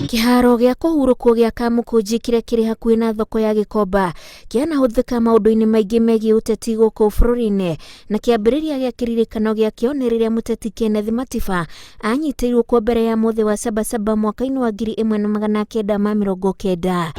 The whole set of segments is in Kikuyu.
Kĩharo gĩa kũhurũkwo gĩa Kamũkũnji kĩrĩa kĩrĩ hakuhĩ na thoko ya Gĩkomba kĩanahũthĩka maũndũ-inĩ maingĩ megiĩ ũteti gũkũ bũrũri-inĩ, na kĩambĩrĩria gĩa kĩririkano gĩakĩo nĩ rĩrĩa mũteti Kenneth Matiba anyitĩirwo kuo mbere ya mũthĩ wa Sabasaba mwaka-inĩ wa 1990.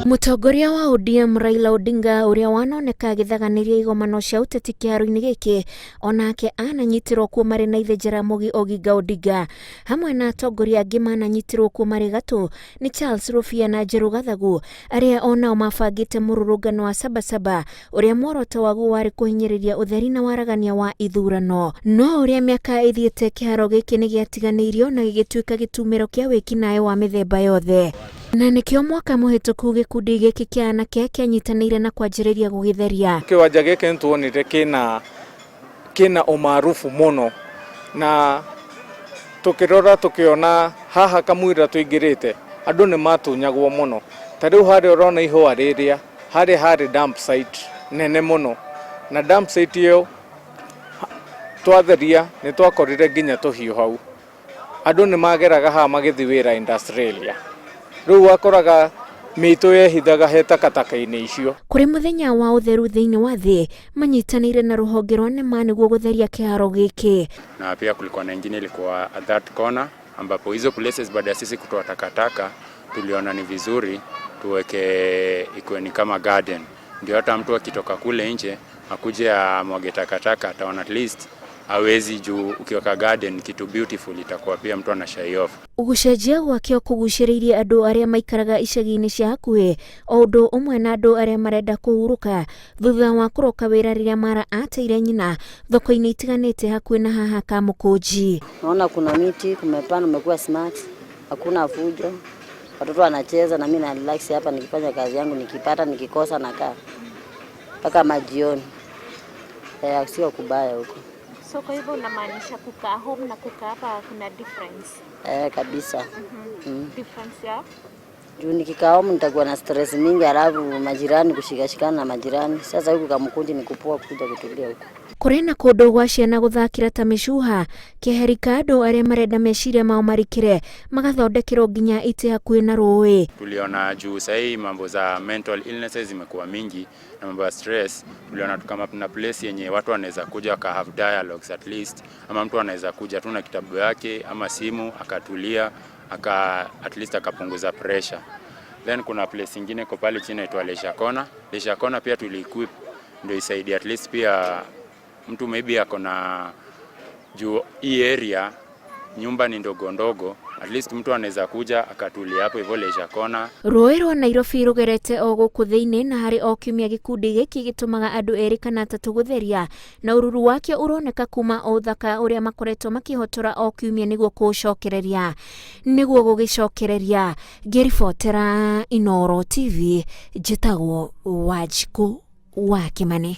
Mũtongoria wa ODM Raila Odinga ũrĩa wanoneka agĩthaganĩria igomano cia ũteti kĩharo-inĩ gĩkĩ onake ananyitĩrwo kuo marĩ na ithe Jaramogi Oginga Odinga hamwe na atongoria angĩ mananyitĩrwo kuo marĩ gatũ nĩ Charles Rũbia na Njerũ Gathagu arĩa onao mabangĩte mũrũrũngano wa Sabasaba ũrĩa muoroto waguo warĩ kũhinyĩrĩria ũtheri na waragania wa ithurano. No ũrĩa mĩaka ĩthiĩte kĩharo gĩkĩ nĩ gĩatiganĩirio na gĩgĩtuĩka gĩtumĩro kĩa wĩkinaĩ wa mĩthemba yothe. Na nĩkĩo mwaka mũhĩtũku gĩkundi gĩkĩ kĩa anake kĩanyitanĩire na kwanjĩrĩria gũgĩtheria. Kĩwanja gĩkĩ nĩtuonire kĩna kĩna ũmarubu mũno na tũkĩrora tũkĩona haha kamũira tũingĩrĩte andũ nĩ matunyagwo mũno. Ta rĩu harĩa ũrona ihũa rĩrĩa harĩa harĩ dump site nene mũno na dump site ĩyo twatheria nĩ twakorire nginya tũhiũ hau. Andũ nĩ mageraga haha magĩthiĩ wĩra industrial area. Rĩu wakoraga mĩitũ yehithaga he takataka-inĩ icio. Kũrĩ mũthenya wa ũtheru thĩinĩ wa thĩ, manyitanĩire na rũhonge rwa NEMA nĩguo gũtheria kĩharo gĩkĩ. Na pia kulikuwa na ingine ilikuwa at that corner ambapo hizo places baada ya sisi kutoa takataka tuliona ni vizuri tuweke ikuwe ni kama garden, ndio hata mtu akitoka kule nje akuje amwage takataka ataona at least awezi juu ukiweka garden kitu beautiful itakuwa pia mtu ana shy off. Gũcenjia gwakĩo kũgucĩrĩirie andũ arĩa maikaraga icagi-inĩ cia hakuhĩ o ũndũ ũmwe na andũ arĩa marenda kũhurũka thutha wa kũroka wĩra rĩrĩa Mara ateire nyina thoko-inĩ itiganĩte hakuhĩ na haha Kamũkũnji. Naona kuna miti kumepandwa, umekuwa smart, hakuna fujo, watoto wanacheza na mimi na relax hapa nikifanya kazi yangu, nikipata nikikosa nakaa mpaka majioni. Eh, sio kubaya huko. So kwa hivyo unamaanisha kukaa home na kukaa hapa kuna difference? Eh, kabisa. Difference ya? Juu nikikaa home nitakuwa na stress mingi, halafu majirani kushikashikana na majirani. Sasa huku Kamkunji ni kupoa kuja kutulia huku. Kũrĩ na kũndũ gwa ciana gũthakĩra ta mĩcuha, keheri ka andũ arĩa marenda meciria mao marikĩre magathondekerwo nginya itĩ hakuhĩ na rũĩ. Tuliona juu sahii mambo za mental illnesses zimekuwa mingi na mambo ya stress, tuliona kama kuna place yenye watu wanaweza kuja waka have dialogues at least, ama mtu anaweza kuja tu na kitabu yake ama simu akatulia aka at least akapunguza pressure. Then kuna place ingine iko pale chini inaitwa Leisure Corner. Leisure Corner pia tuli-equip ndio isaidie at least pia mtu maybe ako na, juu hii area nyumba ni ndogo ndogo, at least mtu anaweza kuja akatulia hapo hivyo Leisure Corner. Rũĩ rwa Nairobi rũgerete o gũkũ thĩinĩ na harĩ o kiumia gĩkundi gĩkĩ gĩtũmaga andũ erĩ kana atatũ gũtheria na ũruru wakĩo ũroneka kuma o ũthaka ũrĩa makoretwo makĩhotora o kiumia nĩguo kũũcokereria nĩguo gũgĩcokereria. Ngĩribotera Inooro TV, njĩtagwo Wanjikũ wa Kĩmani.